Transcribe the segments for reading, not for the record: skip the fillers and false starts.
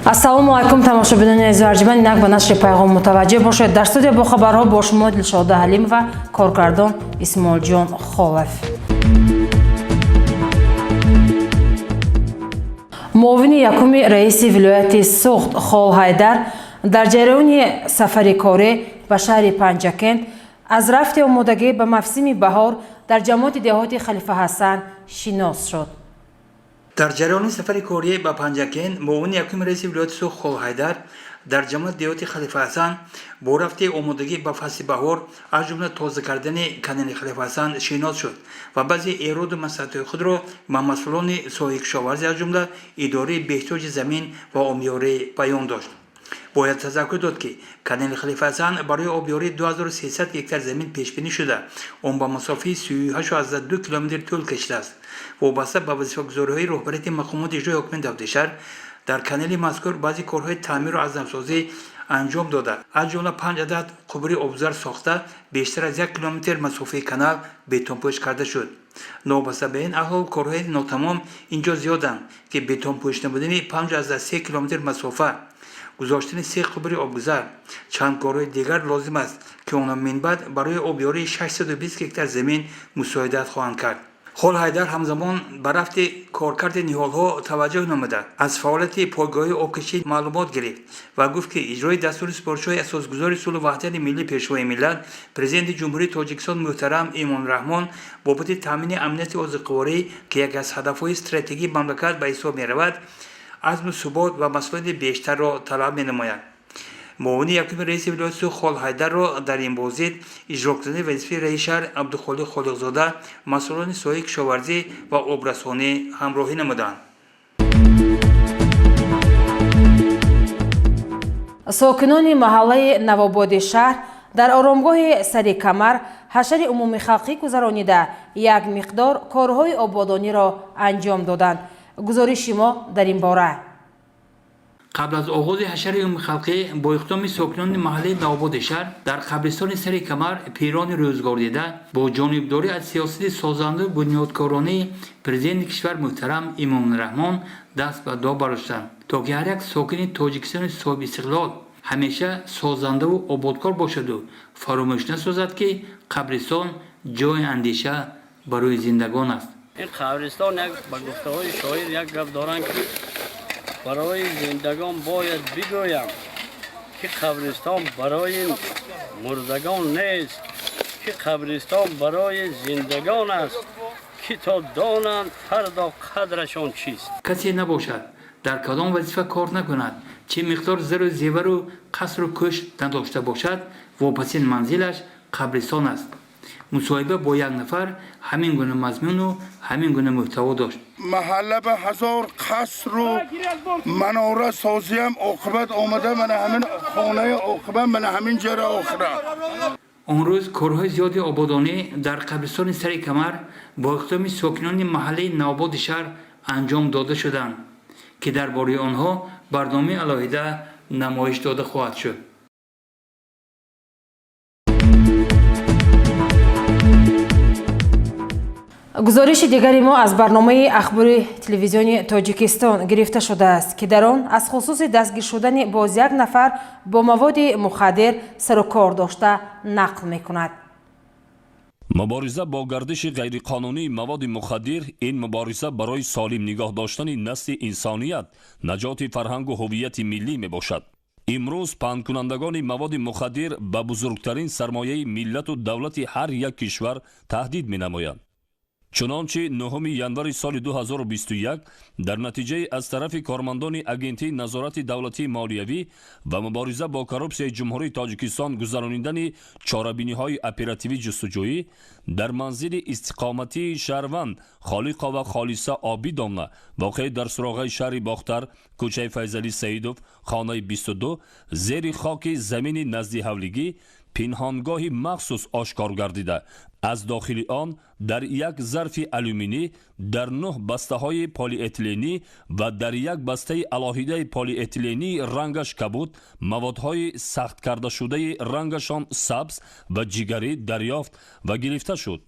Ассалому алайкум, тамошобинони азизу арҷманд. Инак ба нашри пайғом мутаваҷҷеҳ бошед. Дар студия бо хабарҳо бо шумо Дилшода Ҳалимова, коргардон Исмоилҷон Холов. Муовини якуми раиси вилояти Суғд Хол Ҳайдар дар ҷараёни сафари корӣ ба шаҳри Панҷакент аз рафти омодагӣ ба мавсими баҳор дар ҷамоати деҳоти Халифа Ҳасан шинос шуд. Дар ҷараёни сафари корӣ ба Панҷакент муовини якуми раиси вилояти Суғд Хол Ҳайдар дар ҷамоати деҳоти Халифа Ҳасан бо рафти омодагӣ ба фасли баҳор, аз ҷумла тоза кардани канали Халифа Ҳасан шинос шуд ва баъзе эроду маслиҳатҳои худро ба масъулони соҳаи кишоварзӣ, аз ҷумла идораи беҳтиёҷи замин ва обёрӣ баён дошт. Бояд тазаккур дод, ки канали Халифа Ҳасан барои обёрии 2300 гектар замин пешбинӣ шуда, он ба масофаи 38,2 километр тӯл кашидааст. Вобаста ба вазифагузориҳои роҳбарияти мақомоти иҷрои ҳокимияти давлати шаҳр дар канали мазкур баъзе корҳои таъмиру азнавсозӣ анҷом дода, аз ҷумла 5 адад қубури обгузар сохта, бештар аз 1 километр масофаи канал бетонпӯш карда шуд. Новобаста ба ин аҳвол, корҳои нотамом ин ҷо зиёданд, ки бетонпӯш набудани 5,3 километр масофа, гузоштани 3 қубури обгузар, чанд корҳои дигар лозим аст, ки онҳо минбаъд барои обёрии 620 гектар замин мусоидат хоҳанд кард. Хол Ҳайдар ҳамзамон ба рафти коркарди ниҳолҳо таваҷҷӯҳ намуда, аз фаъолияти пойгоҳи обкашӣ маълумот гирифт ва гуфт, ки иҷрои дастури супоришҳои асосгузори сулҳу ваҳдати миллӣ, Пешвои миллат, Президенти Ҷумҳурии Тоҷикистон муҳтарам Эмомалӣ Раҳмон бобати таъмини амнияти озуқаворӣ, ки яке аз ҳадафҳои стратегии мамлакат ба ҳисоб меравад, азму субот ва масъулияти бештарро талаб менамояд. Муовини якуми раиси вилояти Суғд Хол Ҳайдарро дар ин боздид иҷрокунандаи вазифаи раиси шаҳр Абдухолиқ Холиқзода, масъулони соҳаи кишоварзӣ ва обрасонӣ ҳамроҳӣ намуданд. Сокинони маҳаллаи Навободи шаҳр дар оромгоҳи Сари Камар ҳашари умумихалқӣ гузаронида, як миқдор корҳои ободониро анҷом доданд. Гузориши мо дар ин бора. Қабл аз оғози ҳашари умумихалқӣ бо иқдоми сокинони маҳаллаи Навободи шаҳр дар қабристони Сари Камар пирони рӯзгордида бо ҷонибдорӣ аз сиёсати созандану бунёдкоронии Президенти кишвар муҳтарам Эмомалӣ Раҳмон даст ба дуо бардоштанд, то ки ҳар як сокини Тоҷикистони соҳибистиқлол ҳамеша созандаву ободкор бошаду фаромӯш насозад, ки қабристон ҷои андеша барои зиндагон аст. Ин қабристон як ба гуфтаҳои шоир як гап доранд, ки барои зиндагон бояд бигӯям, ки қабристон барои мурдагон нест, ки қабристон барои зиндагон аст, ки то донанд фардо қадрашон чист. Касе набошад, дар кадом вазифа кор накунад, чӣ миқдор зару зевару қасру кӯшк надошта бошад, вопасин манзилаш қабристон аст. Мусоҳиба бо як нафар ҳамин гуна мазмуну ҳамин гуна мӯҳтаво дошт. Маҳалла ба ҳазор қасру манора созиам, оқибат омада мана ҳамин хонаи оқибат, мана ҳамин ҷара охира. Он рӯз корҳои зиёди ободонӣ дар қабристони Сари Камар бо иқдоми сокинони маҳаллаи Навободи шаҳр анҷом дода шуданд, ки дар бораи онҳо барномаи алоҳида намоиш дода хоҳад шуд. Гузориши дигари мо аз барномаи ахбори телевизиони Тоҷикистон гирифта шудааст, ки дар он аз хусуси дастгир шудани боз як нафар бо маводи мухаддир сарукор дошта нақл мекунад. Мубориза бо гардиши ғайриқонунии маводи мухаддир ин мубориза барои солим нигоҳ доштани насли инсоният, наҷоти фарҳангу ҳуввияти миллӣ мебошад. Имрӯз паҳнкунандагони маводи мухаддир ба бузургтарин сармояи миллату давлати ҳар як кишвар таҳдид менамоянд. Чунончи 9 январи соли 2021 дар натиҷаи аз тарафи кормандони Агентии назорати давлатии молиявӣ ва мубориза бо коррупсияи Ҷумҳурии Тоҷикистон гузаронидани чорабиниҳои оперативӣ ҷустуҷӯӣ дар манзили истиқоматии шаҳрванд Холиқова Холиса Обидовна, воқеъ дар суроғаи шаҳри Бохтар, кӯчаи Файзалӣ Саидов, хонаи 22, зери хоки замини назди ҳавлигӣ пинҳонгоҳи махсус ошкор гардида, аз дохили он дар як зарфи алюминӣ дар 9 бастаҳои полиэтиленӣ ва дар як бастаи алоҳидаи полиэтиленӣ рангаш кабуд маводҳои сахт кардашудаи рангашон сабз ва ҷигарӣ дарёфт ва гирифта шуд.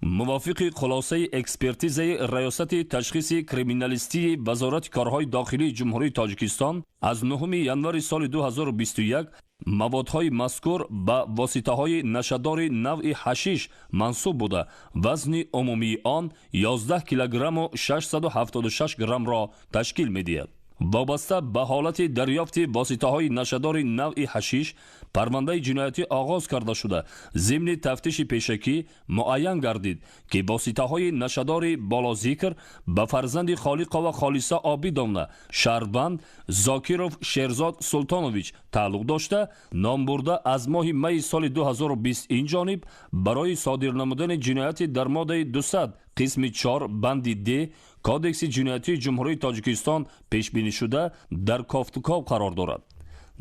Мувофиқи хулосаи экспертизаи Раёсати ташхиси криминалистии Вазорати корҳои дохилии Ҷумҳурии Тоҷикистон аз 9 январи соли 2021, маводҳои мазкур ба воситаҳои нашадори навъи ҳашиш мансуб буда, вазни умумии он 11 килограмму 676 граммро ташкил медиҳад. Вобаста ба ҳолати дарёфти воситаҳои нашадори навъи ҳашиш парвандаи ҷиноятӣ оғоз карда шуда, зимни тафтиши пешакӣ муайян гардид, ки воситаҳои нашадори болозикр ба фарзанди Холиқова Холиса Обидовна, шаҳрванд Зокиров Шерзод Султонович тааллуқ дошта, номбурда аз моҳи майи соли 2020 ин ҷониб барои содир намудани ҷинояти дар моддаи 200 қисми 4 банди д Кодекси ҷиноятии Ҷумҳурии Тоҷикистон пешбинишуда дар кофтуков қарор дорад.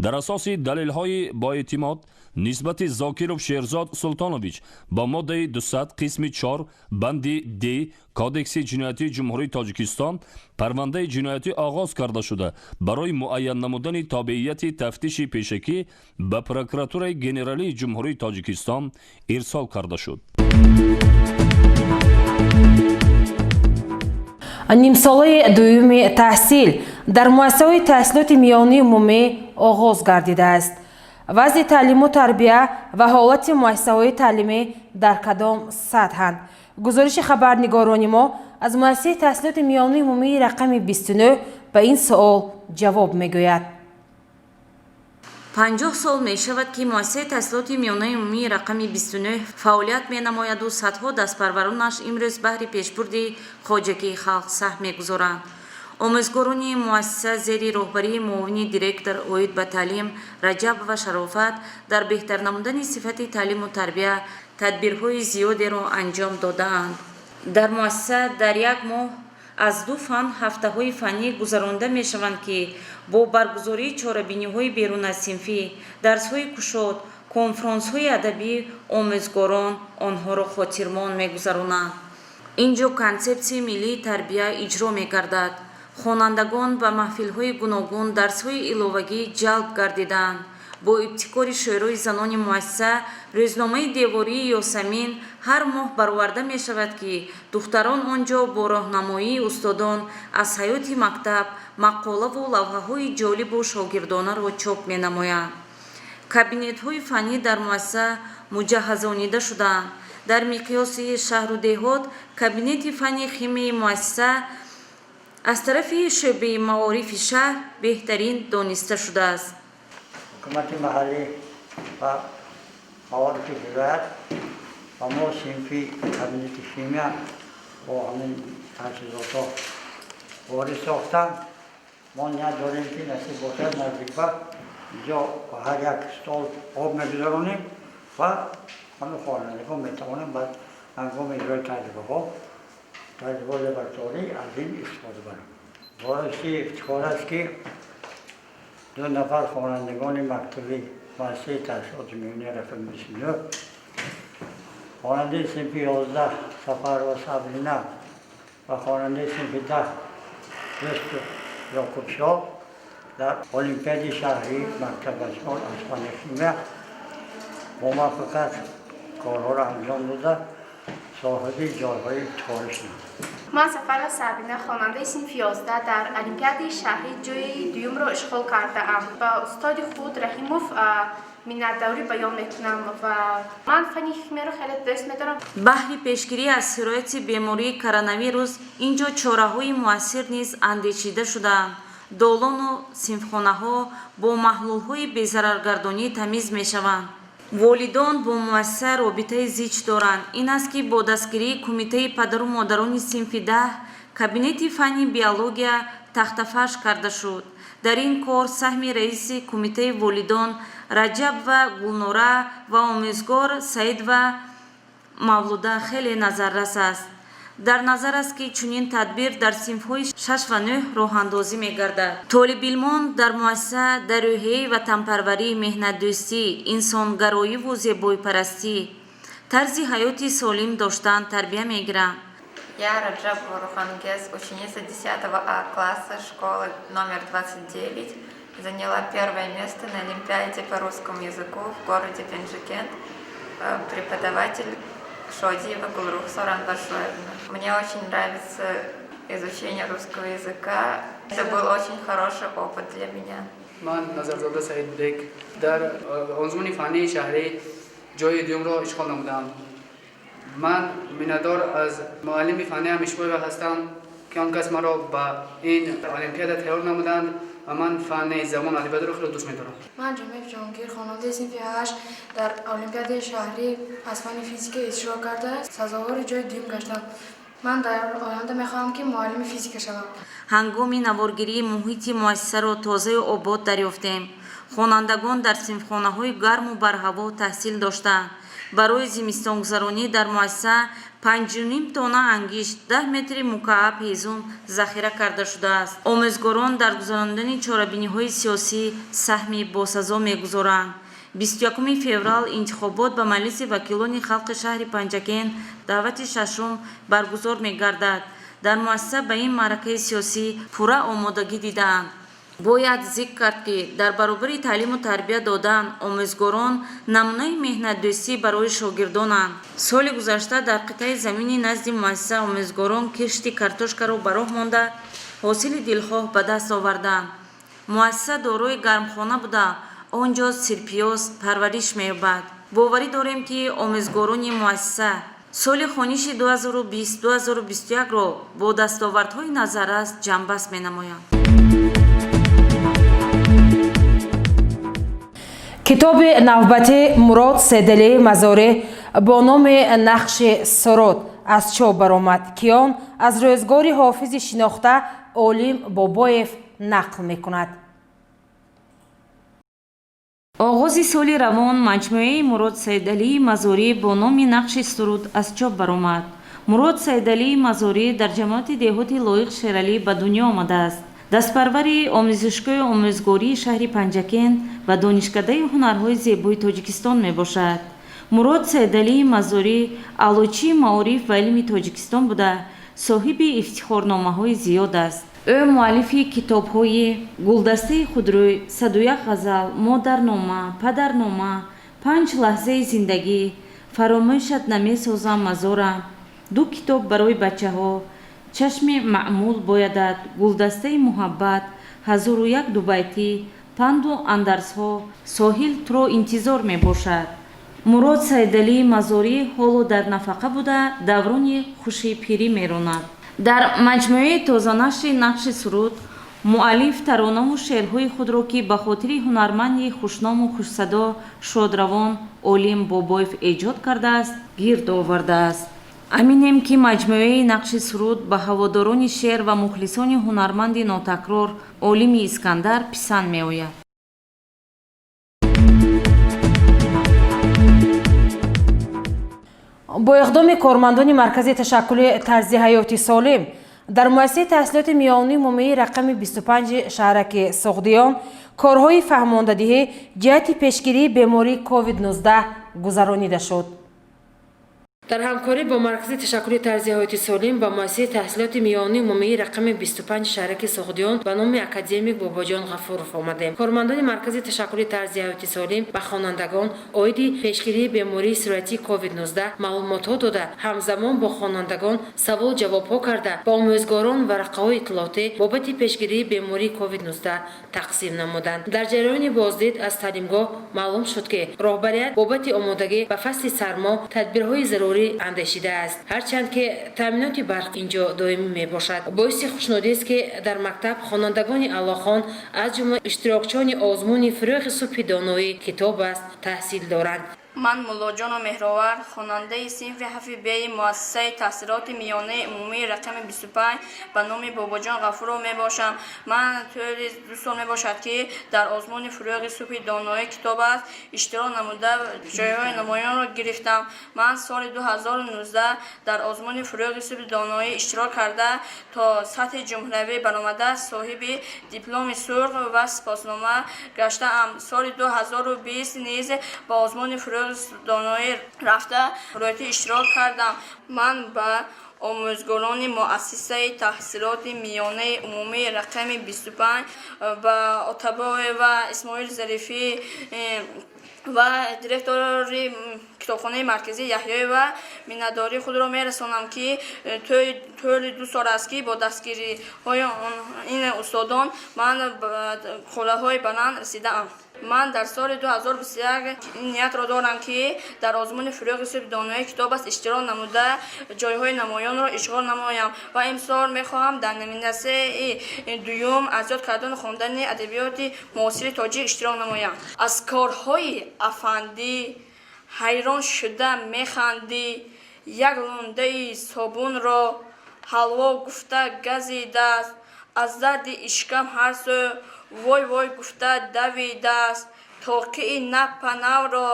Дар асоси далелҳои боэътимод нисбати Зокиров Шерзод Султонович бо моддаи 200 қисми 4 банди д Кодекси ҷиноятии Ҷумҳурии Тоҷикистон парвандаи ҷиноятӣ оғоз карда шуда, барои муайян намудани тобеияти тафтиши пешакӣ ба Прокуратураи Генералии Ҷумҳурии Тоҷикистон ирсол карда шуд. Нимсолаи дуюми таҳсил дар муассисаҳои таҳсилоти миёнаи умумӣ оғоз гардидааст. Вазъи таълиму тарбия ва ҳолати муассисаҳои таълимӣ дар кадом сатҳанд? Гузориши хабарнигорони мо аз муассисаи таҳсилоти миёнаи умумии рақами 29 ба ин суол ҷавоб мегӯяд. 50 сол мешавад, ки муассисаи таҳсилоти миёнаи умумии рақами 29 фаъолият менамояду садҳо дастпарваронаш имрӯз баҳри пешбурди хоҷагии халқ саҳм мегузоранд. Омӯзгорони муассиса зери роҳбарии муовини директор оид ба таълим Раҷабова Шарофат дар беҳтар намудани сифати таълиму тарбия тадбирҳои зиёдеро анҷом додаанд. Дар муассиса дар як моҳ аз ду фан ҳафтаҳои фаннӣ гузаронда мешаванд, ки бо баргузории чорабиниҳои беруназсинфӣ, дарсҳои кушод, конфронсҳои адабӣ омӯзгорон онҳоро хотирмон мегузаронанд. Ин ҷо консепсияи миллии тарбия иҷро мегардад. Хонандагон ба маҳфилҳои гуногун, дарсҳои иловагӣ ҷалб гардидаанд. Бо ибтикори Шӯрои занони муассиса рӯзномаи девории «Ёсамин» ҳар моҳ бароварда мешавад, ки духтарон он ҷо бо роҳнамоии устодон аз ҳаёти мактаб мақолаву лавҳаҳои ҷолибу шогирдонаро чоп менамоянд. Кабинетҳои фаннӣ дар муассиса муҷаҳҳазонида шудаанд. Дар миқёси шаҳру деҳот кабинети фанни химияи муассиса аз тарафи шӯъбаи маорифи шаҳр беҳтарин дониста шудааст. Ҳукумати маҳаллӣ ва маорифи вилоят ба мо синфи кабинети химия бо ҳамин таҷҳизотҳо ворид сохтанд. Мо ният дорем, ки насиб бошад, наздик ба инҷо ба ҳар як стол об мегузаронем ва ҳамин хонандагон метавонанд баъд ҳангоми иҷрои таҷрибаҳо, таҷрибаҳои лабораторӣ аз ин истифода баранд. Боиси ифтихор аст, ки ду нафар хонандагони мактаби муассисаи таҳсилоти миёнаи рақами 29, хонандаи синфи 11 Сафарова Сабрина ва хонандаи синфи 10 Дӯсту Ёқубшоҳ дар олимпиади шаҳрии мактаббачагон аз фанни химия бо муваффақият корҳоро анҷом дода, соҳиби ҷойҳои ифтихорӣ шуданд. Ман Сафарова Сабина, хонандаи синфи 11, дар олимпиадаи шаҳрӣ ҷои дуюмро ишғол кардаам. Ба устоди худ Раҳимов миннатдорӣ баён мекунам ва ман фанни химияро хеле дӯст медорам. Баҳри пешгирӣ аз сирояти бемории коронавирус ин ҷо чораҳои муассир низ андешида шудаанд. Долону синфхонаҳо бо маҳлулҳои безараргардонӣ тамиз мешаванд. Волидон бо муассиса робитаи зич доранд. Ин аст, ки бо дастгирии кумитаи падару модарони синфи 10 кабинети фанни биология тахтафарш карда шуд. Дар ин кор саҳми раиси кумитаи волидон Раҷабова Гулнора ва омӯзгор Саидова Мавлуда хеле назаррас аст. Дар назар аст, ки чунин тадбир дар синфҳои шаш ва нӯҳ роҳандозӣ мегардад. Толибилмон дар муассиса дар рӯҳияи ватанпарварӣ, меҳнатдӯстӣ, инсонгароиву зебоипарастӣ, тарзи ҳаёти солим доштан тарбия мегиранд. Я, Раджабова Рухангез, ученица 10 А класса школы номер 29, заняла первое место на олимпиаде по русскому языку в городе Пенджикент. Преподаватель Шодиева Гулрух Соранбашоевна. Мне очень нравится изучение русского языка. Это был очень хороший опыт для меня. Ман Назарзода Саидбек дар озмуни фаннии шаҳрӣ ҷои дуюмро ишғол намудам. Ман миннатдор аз муаллими фанни Амишбоева ҳастам, ки он кас маро ба ин олимпиада тайёр намуданд ва ман фанни забон адабиётро хеле дӯст медорам. Ман Ҷомеев Ҷаҳонгир, хонандаи синфи ҳашт, дар олимпиадаи шаҳрӣ аз фанни физика иштирок карда, сазовори ҷои дуюм гаштам. Ман дар оянда мехоҳам, ки муаллими физика шавам. Ҳангоми наворгирӣ муҳити муассисаро тозаю обод дарёфтем. Хонандагон дар синфхонаҳои гарму барҳаво таҳсил доштанд. Барои зимистонгузаронӣ дар муассиса 5,5 тонна ангишт, 10 метри мукааб ҳезум захира карда шудааст. Омӯзгорон дар гузарондани чорабиниҳои сиёсӣ саҳми босазо мегузоранд. 21 феврал интихобот ба Маҷлиси вакилони халқи шаҳри Панҷакент даъвати шашум баргузор мегардад. Дар муассиса ба ин маъракаи сиёсӣ пурра омодагӣ дидаанд. Бояд зикр кард, ки дар баробари таълиму тарбия додан омӯзгорон намунаи меҳнатдӯстӣ барои шогирдонанд. Соли гузашта дар қитъаи замини назди муассиса омӯзгорон кишти картошкаро ба роҳ монда, ҳосили дилхоҳ ба даст оварданд. Муассиса дорои гармхона буда, он ҷо сирпиёз парвариш меёбад. Боварӣ дорем, ки омӯзгорони муассиса соли хониши 2020-2021-ро бо дастовардҳои назаррас ҷамъбаст менамоянд. Китоби навбатӣ Мурод Седалии Мазорӣ бо номи «Нақши суруд» аз чоп баромад, ки он аз рӯзгори ҳофизи шинохта Олим Бобоев нақл мекунад. Оғози соли равон маҷмӯаи Мурод Саидалии Мазорӣ бо номи «Нақши суруд» аз чоп баромад. Мурод Саидалии Мазорӣ дар ҷамоати деҳоти Лоиқ Шералӣ ба дунё омадааст. Дастпарвари омӯзишгоҳи омӯзгории шаҳри Панҷакент ва Донишкадаи ҳунарҳои зебои Тоҷикистон мебошад. Мурод Саидалии Мазорӣ аълочии маориф ва илми Тоҷикистон буда, соҳиби ифтихорномаҳои зиёд аст. Ӯ муаллифи китобҳои «Гулдастаи худрӯй», «101 ғазал», «Модарнома», «Падарнома», «Панҷ лаҳзаи зиндагӣ», «Фаромӯшат намесозам мазорам», ду китоб барои бачаҳо, «Чашми маъмул боядат», «Гулдастаи муҳаббат», «1001 дубайтӣ», «Панду андарзҳо», «Соҳил туро интизор мебошад». Мурод Саидалии Мазорӣ ҳоло дар нафақа буда, даврони хуши пирӣ меронад. Дар маҷмӯаи тозанашри «Нақши суруд» муаллиф таронаву шеърҳои худро, ки ба хотири ҳунарманди хушному хушсадо, шодравон Олим Бобоев эҷод кардааст, гирд овардааст. Аминем, ки маҷмӯаи «Нақши суруд» ба ҳаводорони шеър ва мухлисони ҳунарманди нотакрор Олими Искандар писанд меояд. Бо иқдоми кормандони Маркази ташаккули тарзи ҳаёти солим дар муассисаи таҳсилоти миёнаи умумии рақами 25 шаҳраки Суғдиён корҳои фаҳмондадиҳӣ ҷиҳати пешгирии бемории COVID-19 гузаронида шуд. Дар ҳамкорӣ бо Маркази ташаккули тарзи ҳаёти солим ба муассисаи таҳсилоти миёнаи умумии рақами 25 шаҳраки Суғдиён ба номи академик Бобоҷон Ғафуров омадем. Кормандони Маркази ташаккули тарзи ҳаёти солим ба хонандагон оиди пешгирии бемории сироятии COVID-19 маълумотҳо дода, ҳамзамон бо хонандагон савол ҷавобҳо карда, ба омӯзгорон варақаҳои иттилоотӣ бобати пешгирии бемории COVID-19 тақсим намуданд. Дар ҷараёни боздид аз таълимгоҳ маълум шуд, ки роҳбарият бобати омодагӣ ба фасли сармо тадбирҳои зарурӣ андешидааст. Ҳарчанд ки таъминоти барқ инҷо доимӣ мебошад. Боиси хушнудист, ки дар мактаб хонандагони аълохон, аз ҷумла иштирокчиёни озмуни «Фурӯғи субҳи доноӣ китоб аст», таҳсил доранд. Ман Муллоҷону Меҳровар, хонандаи синфи ҳафти беи муассисаи таҳсилоти миёнаи умумии рақами 25 ба номи Бобоҷон Ғафуров мебошам. Ман тӯли 2 сол мебошад, ки дар озмуни «Фурӯғи субҳи доноӣ китоб аст» иштирок намуда, ҷойҳои намоёнро гирифтам. Ман соли 2019 дар озмуни «Фурӯғи субҳи доноӣ» иштирок карда, то сатҳи ҷумҳуриявӣ баромада, соҳиби дипломи сурх ва сипоснома гаштаам. Соли 2020 низ ба озмуни «Фурӯғи доноӣ» рафта, рӯйти иштирок кардам. Ман ба омӯзгорони муассисаи таҳсилоти миёнаи умумии рақами 25, ба Отабоева Исмоил Зарифӣ, Ва директори китобхонаи марказии Яҳёева миннатдории худро мерасонам, ки тӯли 2 сол аст, ки бо дастгириҳои ин устодон ман ба қуллаҳои баланд расидаам. Ман дар соли 2021 ниятро дорам, ки дар озмуни «Фурӯғи субҳ донои китоб аст» иштирок намуда, ҷойҳои намоёнро ишғол намоям ва имсол мехоҳам дар номинатсияи дуюм аз ёд кардану хондани адабиёти муосири тоҷик иштирок намоям. Аз корҳои афандӣ ҳайрон шуда механдӣ, як лундаи собунро ҳалво гуфта газидааст, аз дарди ишкам ҳар сӯ вой вой гуфта давидааст, тоқии напанавро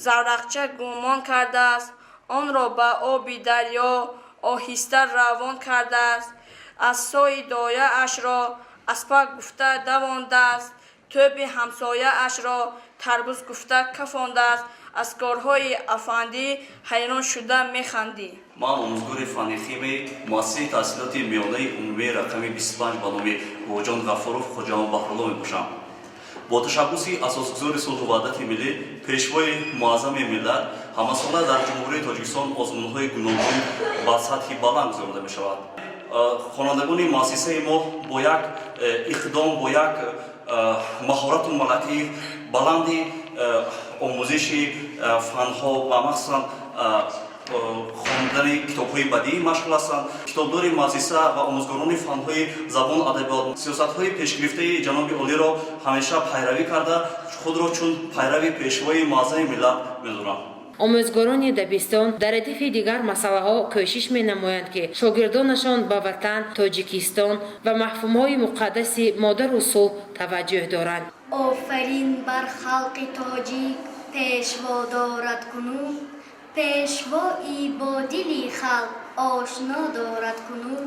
заврақча гумон кардааст, онро ба оби дарё оҳиста равон кардааст, аз сои дояашро аспак гуфта давондааст, тӯби ҳамсояашро тарбуз гуфта кафондааст. Аз корҳои афандӣ ҳайрон шуда механдӣ. Ман омӯзгори фанни химияи муассисаи таҳсилоти миёнаи умумии рақами 25 ба номи Бобоҷон Ғафуров Хоҷамон Баҳрулло мебошам. Бо ташаббуси асосгузори сулҳу ваҳдати миллӣ, пешвои муаззами миллат, ҳамасола дар Ҷумҳурии Тоҷикистон озмунҳои гуногун ба сатҳи баланд гузаронида мешавад. Хонандагони муассисаи мо бо як иқдом, бо як маҳорату малакаи баланди омӯзиши фанҳо ва махсусан хондани китобҳои бадиӣ машғул ҳастанд. Китобдори муассиса ва омӯзгорони фанҳои забон, адабиёт сиёсатҳои пешгирифтаи ҷаноби олиро ҳамеша пайравӣ карда, худро чун пайрави пешвои муаззами миллат медонам. Омӯзгорони дабистон дар радифи дигар масъалаҳо кӯшиш менамоянд, ки шогирдонашон ба ватан, Тоҷикистон ва мафҳумҳои муқаддаси модару сулҳ таваҷҷӯҳ доранд. Офарин бар халқи тоҷик, пешво дорад кунун, пешвои бо дили халқ ошно дорад кунун.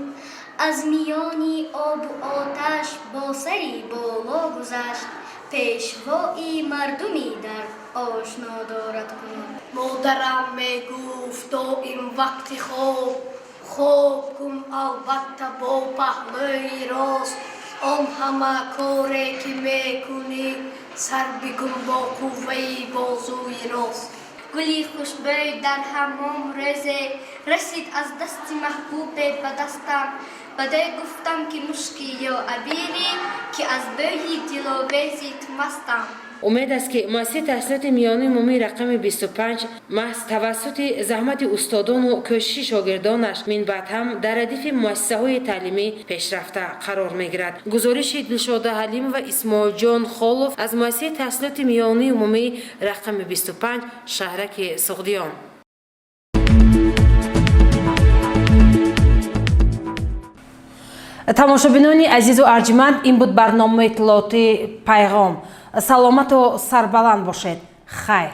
Аз миёни обу оташ бо сари боло гузашт, пешвои мардуми дар ошно дорад кунун. Модарам мегуфт: доим вақти хоб хоб кун, албатта бо паҳлӯи рост. Он ҳама коре ки мекунӣ, сар бикун бо қувваи бозуи рост. Гули хушбӯй дар ҳаммом рӯзе расид аз дасти маҳбубе ба дастам. Бадӯй гуфтам, ки мушки ё абире, ки аз бӯи диловези ту мастам. Умед аст, ки муассисаи таҳсилоти миёнаи умумии рақами 25 маҳз тавассути заҳмати устодону кӯшиши шогирдонаш минбаъд ҳам дар радифи муассисаҳои таълимӣ пешрафта қарор мегирад. Гузориши Дилшода Ҳалимова, Исмоилҷон Холов аз муассисаи таҳсилоти миёнаи умумии рақами 25 шаҳраки Суғдиён. Тамошобинони азизу арҷманд, ин буд барномаи иттилоотии «Пайғом». Саломату сарбаланд бошед. Хайр.